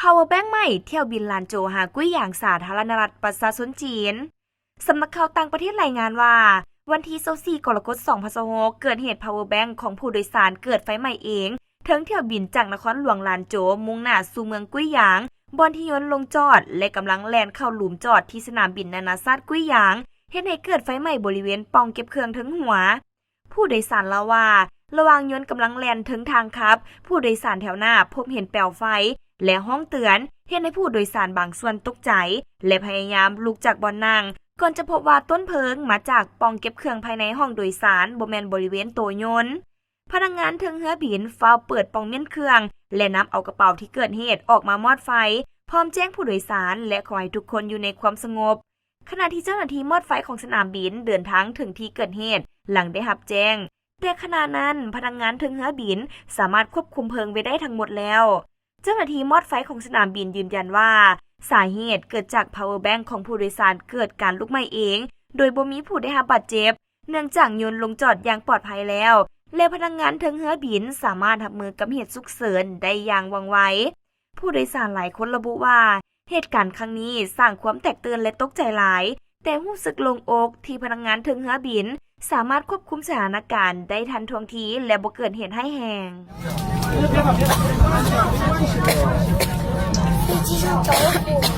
Power Bank ໄໝ້ ຖ້ຽວບິນລານໂຈຫາກຸ້ຍຢາງ ສາທາລະນະລັດປະຊາຊົນຈີນ. ສຳນັກຂ່າວຕ່າງປະເທດລາຍງານວ່າ ວັນທີຊາວສີ່ ກໍລະກົດ ສອງພັນຊາວຫົກ ເກີດເຫດ Power Bank ຂອງຜູ້ໂດຍສານເກີດໄຟໄໝ້ເອງ ເທິງຖ້ຽວບິນຈາກນະຄອນຫຼວງລານໂຈ ມຸ່ງໜ້າສູ່ເມືອງກຸ້ຍຢາງ ບ່ອນທີ່ຍົນລົງຈອດ ແລະ ກຳລັງແລ່ນເຂົ້າຫຼຸມຈອດທີ່ສະໜາມບິນນານາຊາດກຸ້ຍຢາງ ເຮັດໃຫ້ເກີດໄຟໄໝ້ບໍລິເວນປ່ອງເກັບເຄື່ອງເທິງຫົວ. ຜູ້ໂດຍສານເລົ່າວ່າ ລະຫວ່າງຍົນກຳລັງແລ່ນເທິງທາງຂັບ, ຜູ້ໂດຍສານແຖວໜ້າພົບເຫັນແປວໄຟ ແລະ ຮ້ອງເຕືອນ, ເຮັດໃຫ້ຜູ້ໂດຍສານບາງສ່ວນຕົກໃຈ ແລະ ພະຍາຍາມລຸກຈາກບ່ອນນັ່ງ, ກ່ອນຈະພົບວ່າຕົ້ນເພີງມາຈາກປ່ອງເກັບເຄື່ອງພາຍໃນຫ້ອງໂດຍສານ, ບໍ່ແມ່ນບໍລິເວນໂຕຍົນ. ພະນັກງານເທິງເຮືອບິນຟ້າວເປີດປ່ອງມ້ຽນເຄື່ອງ ແລະ ນຳເອົາກະເປົາທີ່ເກີດເຫດອອກມາມອດໄຟ, ພ້ອມແຈ້ງຜູ້ໂດຍສານ ແລະ ຂໍໃຫ້ທຸກຄົນຢູ່ໃນຄວາມສະຫງົບ. ຂະນະທີ່ເຈົ້າໜ້າທີ່ມອດໄຟຂອງສະໜາມບິນເດີນທາງເຖິງທີ່ເກີດເຫດຫຼັງໄດ້ຮັບແຈ້ງ, ແຕ່ຂະນະນັ້ນພະນັກງານເທິງເຮືອບິນສາມາດຄວບຄຸມເພີງໄວ້ໄດ້ທັງໝົດແລ້ວ. ເຈົ້າໜ້າທີ່ມອດໄຟຂອງສະໜາມບິນຢືນຢັນວ່າ ສາເຫດເກີດຈາກ Power Bank ຂອງຜູ້ໂດຍສານເກີດການລຸກໄໝ້ເອງ ໂດຍບໍ່ມີຜູ້ໄດ້ຮັບບາດເຈັບ ເນື່ອງຈາກຍົນລົງຈອດຢ່າງປອດໄພແລ້ວ ແລະ ພະນັກງານເທິງເຮືອບິນສາມາດຮັບມືກັບເຫດສຸກເສີນໄດ້ຢ່າງວ່ອງໄວ. ຜູ້ໂດຍສານຫຼາຍຄົນລະບຸວ່າ ເຫດການຄັ້ງນີ້ສ້າງຄວາມແຕກຕື່ນ ແລະ ຕົກໃຈຫຼາຍ, ແຕ່ຮູ້ສຶກໂລ່ງອົກທີ່ພະນັກງານເທິງເຮືອບິນສາມາດຄວບຄຸມສະຖານະການໄດ້ທັນທ່ວງທີ ແລະ ບໍ່ເກີດເຫດຮ້າຍແຮງ. 飞机上着火了。